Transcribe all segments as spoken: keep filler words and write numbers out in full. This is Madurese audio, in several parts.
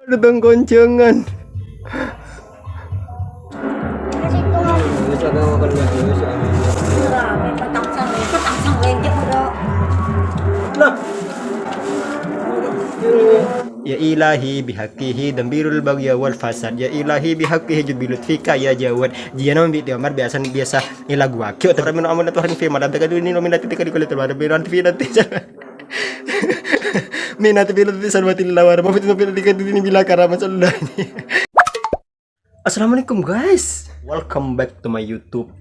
Dâteng konjhângan. Nah. Ya ilahi bihaqqihi dambirul baghya wal fasad. Ya ilahi bihaqqihi jud bi lutfika ya jawad. Jiana bi Omar biasa, biasa elaguwaghi otabâ min amal tuhrin fi madad ka dunia minati tika dikali tuh ada minati fi nanti. Minati fi nanti sarwati lawar. Mafit nanti tika dini bila karama sallallahu. Assalamualaikum guys, welcome back to my YouTube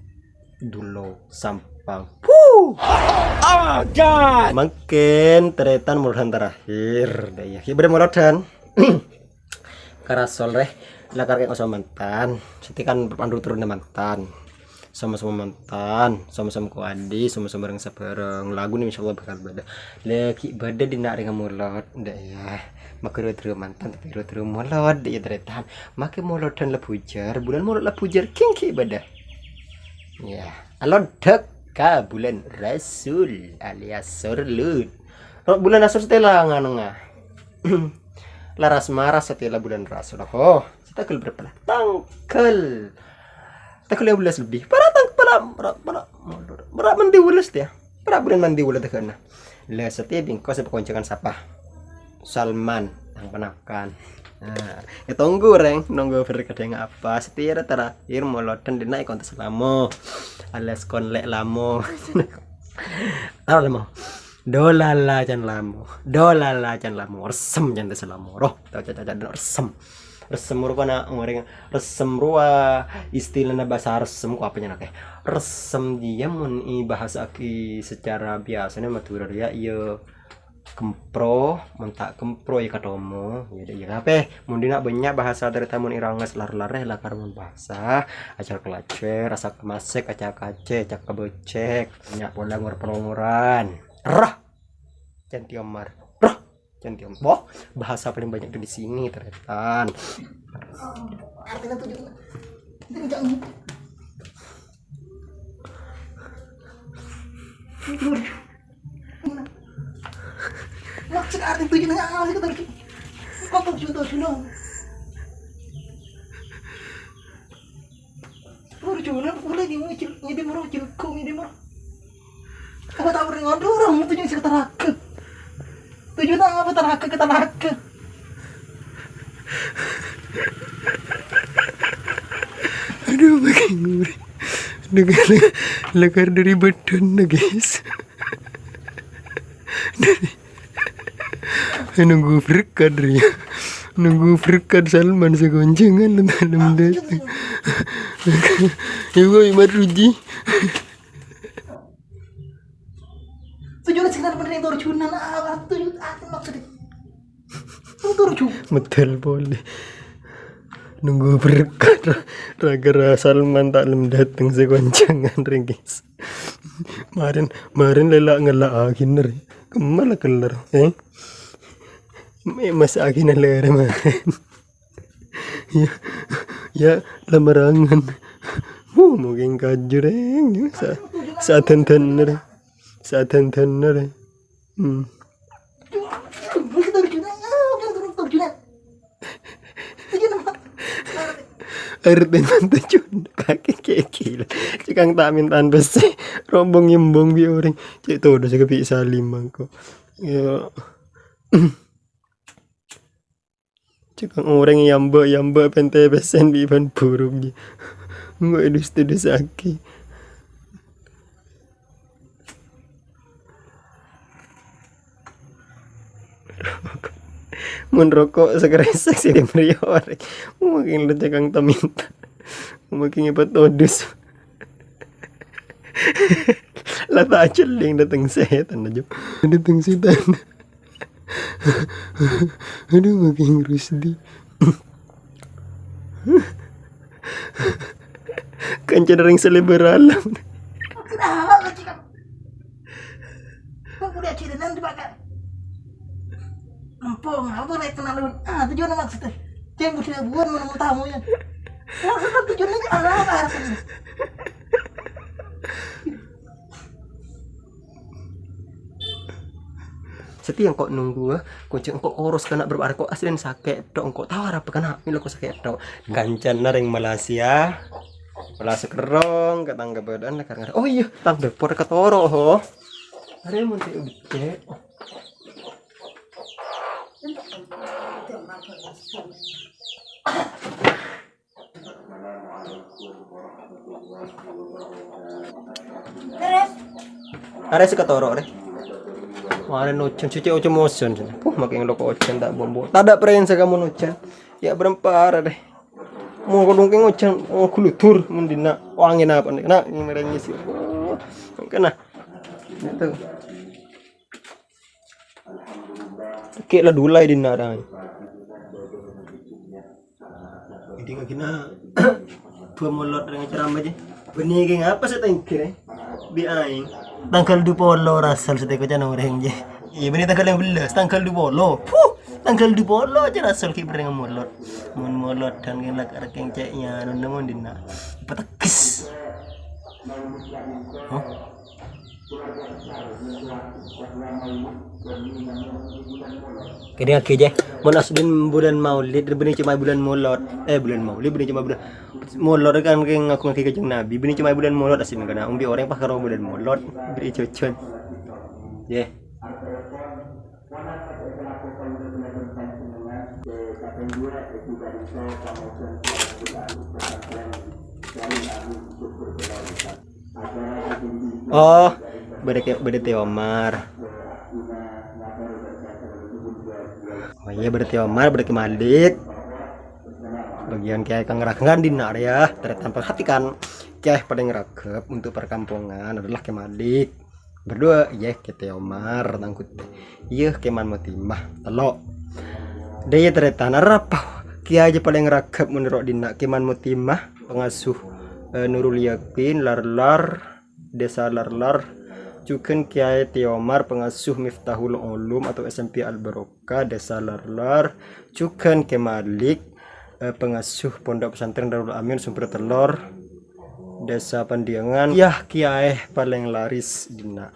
Dulo Sampang. Puh. Oh God. Mangkèn tarètan molodhân terakhir. Dah ya, kita molodhân. Karasol rè, lakar kè kosong mantan. Sèttè kan pandu turunna mantan. Sama-sama mantan, sama-sama koandi, sama-sama rèng sabhârâng. Lagu ni insyaallah bakal bâdâ. Lagi bâdâ dina' rèng molod, ndak ya. Maka ro-, terus mantan, tapi ro-, terus molod, ya tarètan. Makè molodhân la bujâr, bulân molod la bujâr, kèng ghi' bâdâ. Ya, alodhâk ka bulân Rasul alias Sorlut. Ro-, bulân Rasul sèttè la nganengnga. Laras maras sèttè la bulân Rasul. Oh, sèttè tangghâl berapa la? Tangghâl. Tangghâl lèma bellâs lebbi. Para tang-, para, para, para, para mandi wellâs tè ya. Para bulân mandi wellâs tèghâna. La sèttè bingko sè pakonjhângan sapa? Salman, tang ponakan. Nah, ya tonggu rèng, nonggu berkadang apa? Sèttè ra terakhir molodhân dina' è kontes lamo. Alias konlè' lamo. Apa lamo? Dolala can lamo. Dolala can lamo. Ressem can tè salamo. Roh, ta-, ta-, ta-, ta-, ressem. Ressem rowa kana orèng, ressem rowa istilana bhâsa ressem ko apa nyana kè? Ressem jiyâ mon èbhâsa'aghi secara biyasana Madhurâ rèya iyâ kempro, mon ta' kempro iyâ katomo, iyâ, iyâ kabeh. Mon dina' bânnya' bhâsa tarètan mon èranges lar-larè lakar mon bhâsa, acar kalajèr, asak masèk, acar kacè, acar kabecek, bânnya' polè ngor-pelongoran. Roh! Can tè Omar. Roh! Can tè Omar. Wah, bahasa paling banyak tuh di sini, tarètan. Artinya tujuh. Ini enggak nih. Maksud arti tujuh nanya apa sih, tujuh? Kok tujuh, tujuh dong? Tujuh, kenapa mulai di muncul, ini mau cilku, ini mau. Apa tao rèng ngondo orèng tujuh sè keterake. Tujuh ta' apa terake keterake. Aduh, makin nguri. Dengar, lakar dari badan, guys. Dari, nunggu berkat, Ri. Nunggu berkat Salman segonjengan, dalam data. Ya, gua Imam Ruji. Tujuan sing bener itu tujuan, ah, tujuan, ah, maksudnya. Itu tujuan. Medal polè. Nunggu berkat ra-, gara-gara Salman ta' lem dâteng segonjengan, rèng, guys. Marèn, marèn lè la' ngella' akhir, Rè. Kemma la keller, eh? Me-, mas akhir lè, Rè, marèn. Ya, ya, lamarangan. Wuh, mungkin kajureng, ya. Sa-, sadan-daner. Sadan-daner. Hmm. Arep tenan tujuan. Kakek kekil. Cekang ta' mintaan bessè. Rombong nyembong bi' orèng. Cek todo sè kepi' salim mangko. Ya. Cekang orèng yamba-yamba pèntè pèssèn bi' bân burung, ghi. Engko' èdus-tèdusaghi. Mon roko' sakresek sè mriyore. Mungkin lo cekang taminta. Mungkin èpatodus. La ta' acelling dâteng sètan aja. Dâteng sètan. Aduh, makin Rusdi. Kancana rèng salebbhâr alam. Kenapa kau cakap? Kau kuliah ciri nanti pakai. Empong, apa naik kenal lu? Ah, tujuan maksudnya. Ceng udah buat menemukan tamu ya. Maksudnya tujuannya apa? Satèya engko' nunggu, eh. Kocè' engko' koros kana' bârâmpa arè, engko' aslina sakè' tho', engko' tao arapa kana' mèlo ko' sakè' tho'. Kancana rèng Malaysia. Malaysia kerrong, katangga bâdâ'ân la kar-, ngarè. Oh iyâ, tang dâpor katoro', ho. Arè mon sè ucè'. Arè sè katoro', rè. Marè nojjhân, sè cè' ocè' mojjhân. Puh, makè ngeloko ojhân ta' bombo. Tadâ' pèrèn sè kamu nojjhân. Yâ, bârâmpa arè, rè. Mon kodhung kèng ojhân, oh, guludur, mon dinna'. Oh, angèn apa nè'? Kèna' ngèrèngè sè. Oh, kèna'. Itu. Kè' la dulai dinna' rè. Jadi kagina dua molot rèng ceramah jè. Bânnè kèng apa sè tèngghi rè? Bi' aèng. Tangghâl dupolo Rasal sè tèko can orèng jè. Iyâ, bânnè tangghâl lèma bellâs, tangghâl dupolo. Puh, tangghâl dupolo jè Rasal kè' bârèng molot. Mon molot dhân kèng lak-, rèkèng cè' iyâ, nonèng mon dinna'. Pategghes. Hah? Kèdingngaghi, jè. Mon aslina bulân Maulid, bânnè coma bulân Molod. Eh, bulân Maulid, bânnè coma bulân Molod kan kè ngagungngaghi Kanjeng Nabi. Bânnè coma bulân Molod aslina kana'. Mon bi' orèng pas karo bulân Molod, bânnè jhujhun. Jè. Oh, bâdâ kè-, bâdâ Tè Omar. Oh iyâ, bâdâ Tè Omar, bâdâ Kè Malik. Bâgiyân kèyaè kang raghep dinna' rèya, tarètan perhatikan. Kèyaè palèng raghep untuk perkampungan adalah Kè Malik. Berdua, iyâ, Kè Tè Omar, tang ghutè. Iyâ, Kè Man Mutimah, tello'. Dâ' iyâ tarètan, arapa kèyaè palèng raghep mon ro' dinna', Kè Man Mutimah, pangasuh, eh, Nurul Yakin, Larlar, Desa Larlar, jhughân Kèyaè Tè Omar, pangasuh Miftahul Ulum atau S M P Al Barokah, Desa Larlar, jhughân Kè Malik, eh, pangasuh Pondok Pesantren Darul Amin, Sumber Telor, Desa Pandiangan. Yâ, kèyaè palèng laris dinna'.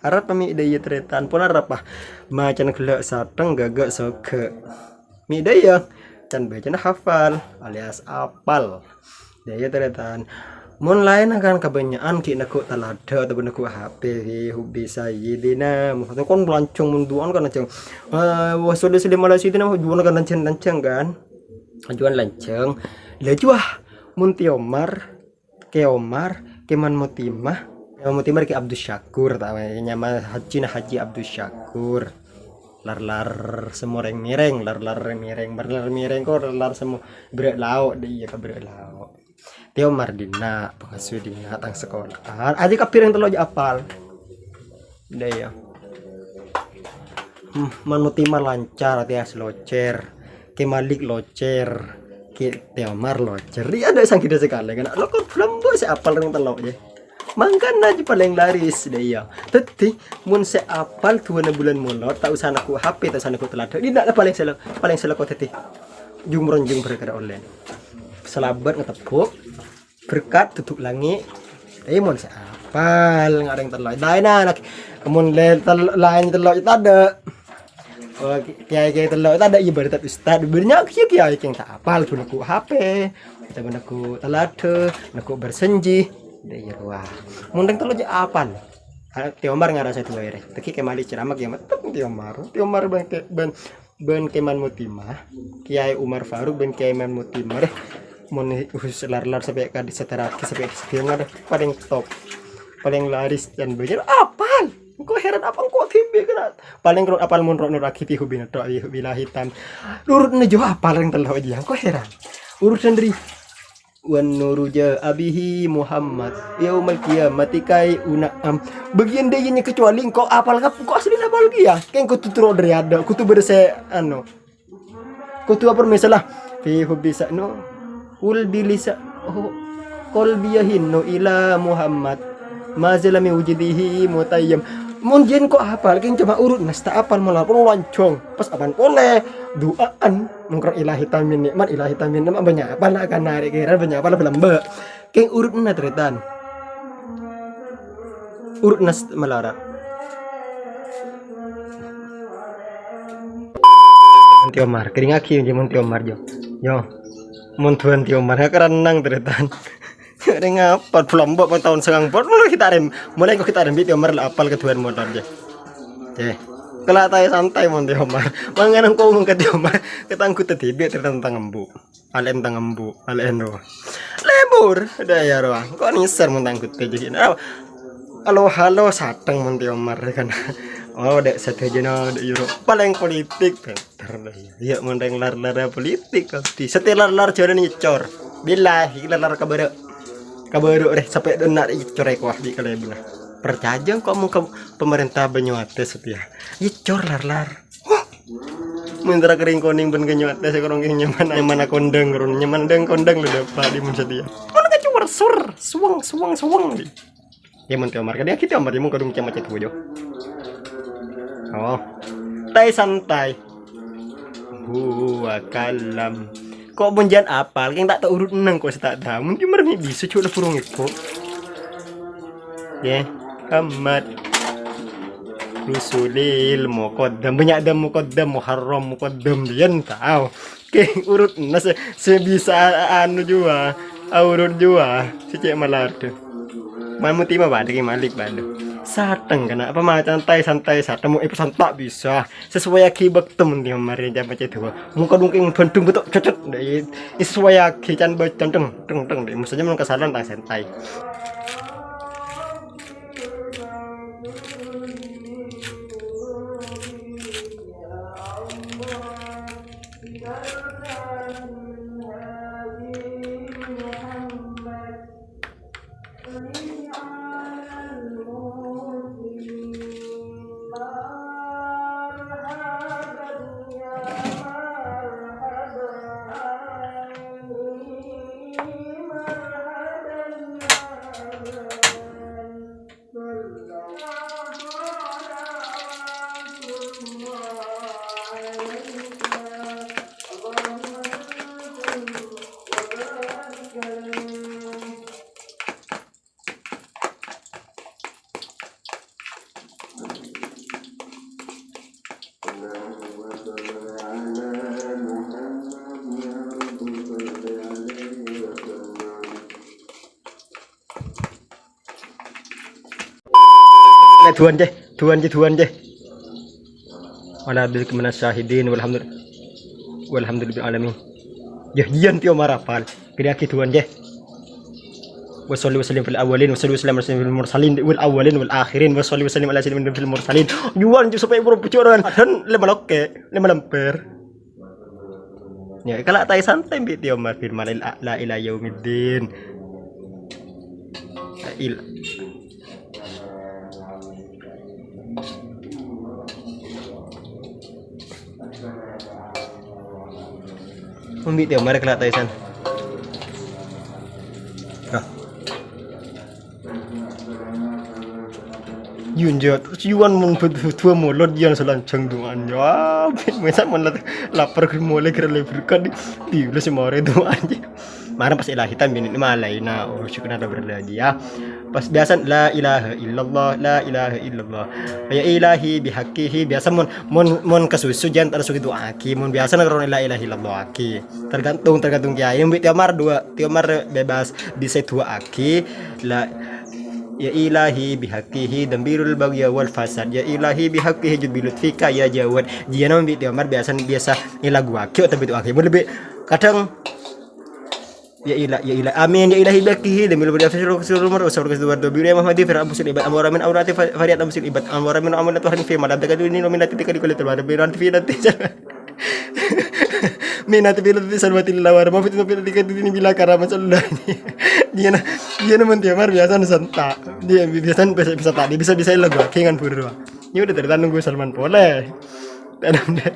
Arapa mè' dâ' iyâ tarètan, pon arapa? Macan ghellâ' satheng, ghâghâ' soghâ'. Mè' dâ' iyâ, can bâcana hafal alias apal. Dâ' iyâ tarètan. Mon laènna kan kabânnya'an ghi' neggu' taladhâ otabâ neggu' H P, ghi' hubbi sayyidina Muhammad. Kon lanjhâng mon du'an kan lanjhâng. Eh, wa sholli sallim ala sayyidina Muhammad, du'an kan lanjhâng-lanjhâng kan. Ajuan lanjhâng. Laju ah, mon Tè Omar, Kè Omar, Kè Man Mutimah, Kè Man Mutimah Kè Abdus Syakur, ta, nyama hajina Haji Abdus Syakur. Lar-lar semmo rèng-mèrèng, lar-lar rèng-mèrèng, lar-lar mèrèng ko lar-lar semmo berrâ' lao', dâ' iyâ ka berrâ' lao'. Tè Omar dinna', pangasuh dinna', tang sakola. Ajâ kabbhi rèng tello' jâ' apal. Dâ' iyâ. Hmm, Man Mutimah lancar, Tè As locèr. Kè Malik locèr. Kè Tè Omar locèr. Iyâ, adâ' sangghi dâ' sakalè, kan. Lo, kok belum bu sè apal rèng tello', yâ. Mangkana jâ palèng laris, dâ' iyâ. Dâddhi, mon sè apal duwâna bulân Molod, ta' osa neggu' H P, ta' osa neggu' taladhâ. Dinna' palèng sè lo-, palèng sè loko dâddhi jung-meronjung parkara online. Salabât ngatebbhu'. Berkat dudu langngè'. Eh, mon sè apal ngarèng tello'. Laèn anak. Mon le-, tel-, laèn tello' tadâ'. Oh, ki-, kiai-kiai tello' tadâ', iyâ bâdâ tad ustad. Bâdâ nyawa kiai-kiai kèng ta' apal, bâdâ ku H P. Bâdâ ku taladhâ, bâdâ ku bersenji. Dâ' iyâ rowa. Mon rèng tello' jâ' apal. Ah, Tè Omar ngarasa duwâ èrè. Tèkè kemali ceramah kiamat. Tep Tè Omar. Tè Omar bân ke-, bân bân Kè Man Mutimah, Kiai Umar Faruk bân Kiai Man Mutimah, rè, mon us lar-lar sampè' ka disetarake sampè' ka sadhiyâ, rè, palèng top, palèng laris can bâjâr apal. Engko' heran apa engko' dhibi' kèra. Palèng ro-, apal mon ro'-, nuraghi pi hubina tok, wi-, wilahitan. Urutna jâ' apal rèng tello' jâ', engko' heran. Urusan ri Wan nuru ja'a bihi Muhammad yaumal qiyamati kai una'am. Bâgiyân dâ' iyâ kecuali engko' apal kap-, engko' aslina apal kèya. Kèng kodhu terro dâri adâ', kodhu bâdâ sè, anu, kodhu apa misalna, fi hubbi sa'nu, qulbi lisa-, oh, qalbi yahinnu ila Muhammad, ma zala min wujudihi mutayyam. Mon jiyân engko' apal, kèng coma urut nas ta' apal malar, pon lanjhâng. Pas apaan polè, du'aan, mungkar ilahi tamin nikmat, ilahi tamin nikmat, bânnya' apal na' kan narè' kèra, bânnya' apal belembâ'. Kèng urut na tarètan. Urut nas malarat. Tè Omar, kèrèngngaghi jâ mon Tè Omar, jâ. Jâ. Mon du'âna Tè Omar, ya karennang tarètan. Rèng apal, belum mbok mon taon sangang polo, mulai kita rem, mulai kok kita rem, bi' Tè Omar la apal kadu'âna motor, jâ. Jâ. Kala taè santai mon Tè Omar. Mangkana engko' mon ka Tè Omar, katangguta dhibi' tarètan tang embu'. Alè'en tang embu', alè'en rowa. Lebur, dâ' iyâ rowa. Engko' nèser mon tangguta jâ. Halo-halo satèng mon Tè Omar, kan. Oh, dâ' sadhâjâna, dâ' yuro. Palèng politik, bhender. Iyâ, mon rèng lar-lara politik, abdhi. Satèya lar-lar jârèya nyèccor. Billahi, lar-lar kabârâ'. Kabârâ' rè, sampè' dâ' enna' rè nyèccor èkowa bi' kalèbunna. Parcajâ engko' mon ka pamarènta Banyuates satèya. Nyèccor lar-lar. Wah. Mon èntara kering konèng bân Banyuates sè korong kèng nyamana, nyamana kondang, korong nyamana dang kondang lho, dâpa' di mon satèya. Mon ka cuwèr sur, suweng, suweng, suweng. Ya, mon Tè Omar, kadhi-kadhi Tè Omar, ya, mon kadhung macet-macet bojo. Oh. Taè santai. Huwa kalam. Kok mon jân apal, kèng ta' tao urut enneng kok sè ta' tao. Mungkin mèrni bisa cuma burung ibu. Ya, Muhammad. Rusulil muqaddam. Banyak dam muqaddam, Muharram muqaddam. Jân tao. Oke, urut. Nah, sè, sè bisa a-, anu jua. Aurut jua. Sè cè' maladu. Mamuti ma bâdâ Ki Malik bâdâ. Satèng kana apa ma santai-santai satèng. Mau ibu santai bisa. Sesuaiaghi bâkto mon Tè Omar jâ macet dua. Mongko dungking Bandung betok cocot. Sesuaiaghi can bâ-, can teng, teng, teng. Maksudnya mon kasalan tang santai. Lè du'an, jâ. Du'an, jâ, du'an, jâ. Ala dzikri minas syahidin walhamdul-, walhamdulillahil alamin. Yâ, jân Tè Omar apal. Kadhi-kadhi du'an, jâ. Wa shalli wa sallim fil awwalin, wa shalli wa sallim ala sayyidil mursalin, wal awwalin wal akhirin, wa shalli wa sallim ala sayyidil mursalin. Juwan ju sampai buru bocoran. Dan lima loke, lima lemper. Ya, kala taè santai bi' Tè Omar fil mala'il a'la ila yaumiddin. Il- Mon bi' Tè Omar kala taè san. Nah. Yun, jâ, terros Yuwan mon bâ-, bâdua molod, Yuwan salanjhâng du'an. Ya, mèsa mon la-, lapar ghâr molè ghâr lebur kan. Di, di, ulah sè morè du'an, jâ. Marèn pas ilahi tambin ini malaina, oh, syukur ada berlagi, ya. Pas biasa, "La ilaha illallah, la ilaha illallah. Ya ilahi bihaqqihi." Biasa mon, mon, mon kasusu jân terros du'aaghi. Mon biasa nang la ilaha illallah aghi. Tergantung, tergantung kiai. Bi' Tè Omar dua, Tè Omar bebas bisa du'aaghi. La, "Ya ilahi bihaqqihi dambirul baghya wal fasad. Ya ilahi bihaqqihi jud bi lutfika ya jawad." Jiyâ mon bi' Tè Omar biasa, biasa èlaguaghi otabâ èdu'aaghi. Mon lebbi kadhâng, "Ya ila-, ya ila-, amin, ya ilahi bihaqqihi dambirul baghya wal fasad." Minati bila karama sallallahu. Dia na, dia na mon Tè Omar biasa na santa. Dia bi-, biasa bisa, bisa tadi, bisa, bisa lagu akhir kan buru. Ya udah, dari tanu gue Salman pole. Tanam dia.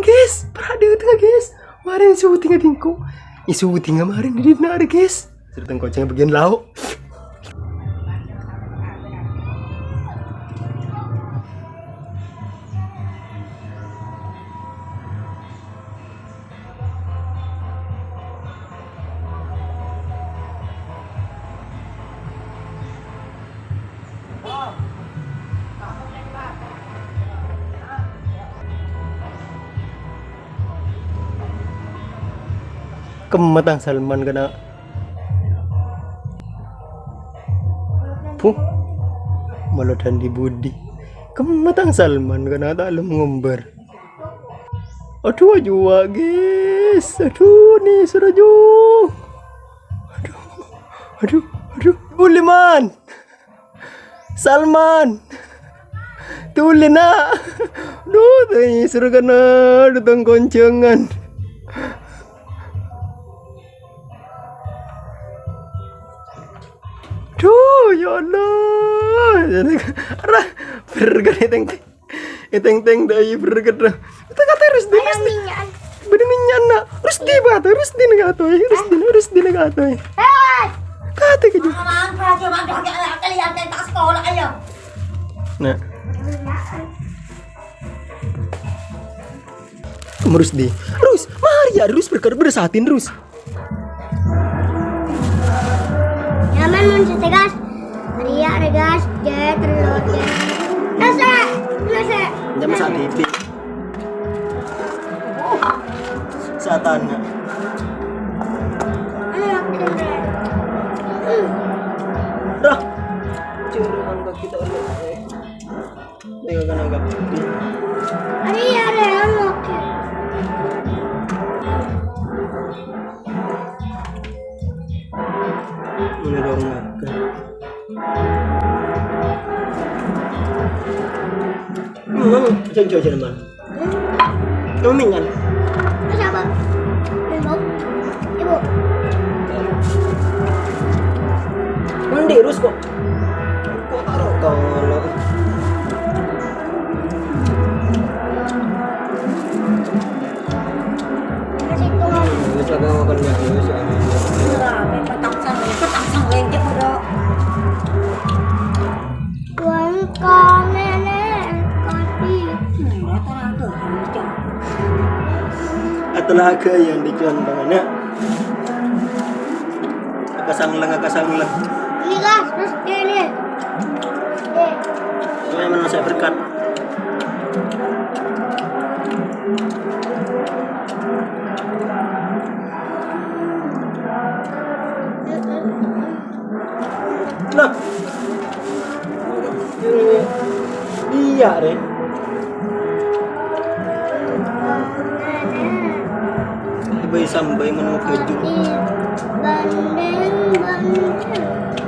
Guys, perhatikan, guys. Kemarin syuting, adingku. Ini syuting kemarin di Dinar, guys. Cerita koceng bagian lauk. Kemma tang Salman kana'. Puh. Malu dhân di budi. Kemma tang Salman kana' ta' lem ngombar. Adhu, ajuwa, guys. Adhu, nèser, adhu. Adhu, adhu, adhu. Bulè, man. Salman. Dhuli, na'. Adhu, ta' nèser kana', adhu, tang konjhângan. Adhu, ya Allah. Ra, berkah teng-teng. Èteng-teng dâ' iyâ berkah. Kata-kata Rusdi, Rusdi. Bâdâ mènnya'na. Rusdi bâto, Rusdi nèka atoy. Rusdi, Rusdi nèka atoy. Hei! Kata kaju. Nah. Kamu Rusdi. Rus, mari ya, Rus, berkah bersatin, Rus. Nyaman mon sèttè, gas. Rèya, rè, gas. Jhâ', tello', jhâ'. Rasa, rasa. Jhâ' masa' titik. Satana. Ayo, oke, Rè. Hmm. Rah. Curang kaki tak ada. Tengok kan agak putih. Ari, ari, anu, oke. Ini dong makan. Hmm, jangan, jangan, jangan, man. Kamu minyan? Terus apa? Minum. Ibu. Mandi, Rus, kok. Kok taruh tolong? Terus itu, Mas. Terus ada makan nggak? Terus ada. Iya, petang sang, petang sang lengket udah. Tuan kamene kati. Atalaga yang dicontohnya. Akasangleng, akasangleng. Ini, Gas, terus ini. Ini. Saya mana saya berkat. Nah. Iyâ, rè. Bhâi sambhâi mano bhâju. Bandeng, bandeng.